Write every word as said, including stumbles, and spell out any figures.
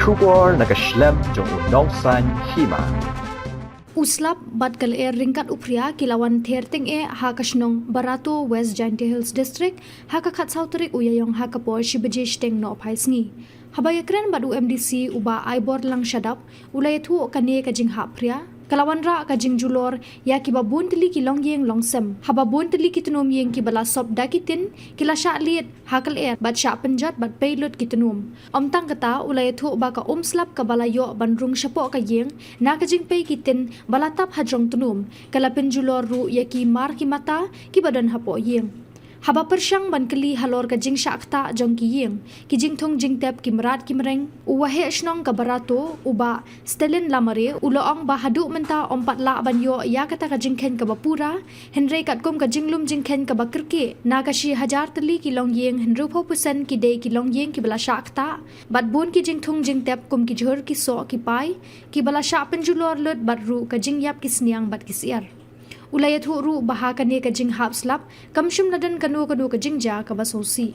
Khubor na ka shlem jong u nongsan hima. U slap bad ka lyer ryngkat u phria ki la wan ther tyngeh ha ka shnong Barato, West Jaintia Hills District, ha ka khatsaw tarik u Ïaïong ha ka por shi baje shiteng nohphai sngi. Haba ïakren bad u M D C u Bah Aibor Langshadap, u la ïathuh kane ka jinghap phria ka la wanrah ka jingjulor ïa kiba bun tylli ki longïing longsem, haba bun tylli ki tnum ïing kiba la sop da ki tin ki la shah lied ha ka lyer bad shah pynjot bad pei lut ki tnum. Ym tang kata, u la ïathuh ba ka um slap kaba la ïoh ban rung shapoh ka ïing na ka jingpei ki tin ba la tap hajrong tnum ka la pynjulor ruh ïa ki mar ki mata kiba don hapoh ïing. Haba pyrshang ban kylli halor ka jingshah ktah jong ki ïing, ki jingthung jingtep, ki mrad ki mreng, u waheh shnong ka Barato, u Bah Stalin Lamare, u la ong ba haduh mynta ym pat lah ban ïoh ïa kata ka jingkheiñ kaba pura, hynrei katkum ka jinglum jingkheiñ kaba kyrkieh, na ka shi hajar tylli ki longïing, hynriewphew percent ki dei ki longïing kiba la shah ktah bad bun ki jingthung jingtep kum ki jhur, ki soh, ki pai kiba la shah pynjulor lut bad ruh ka jingïap ki sniang bad ki syiar. U la ïathuh ruh ba ha kane ka jinghap slap kam shym la don kano kano ka jingjia kaba sngewsih.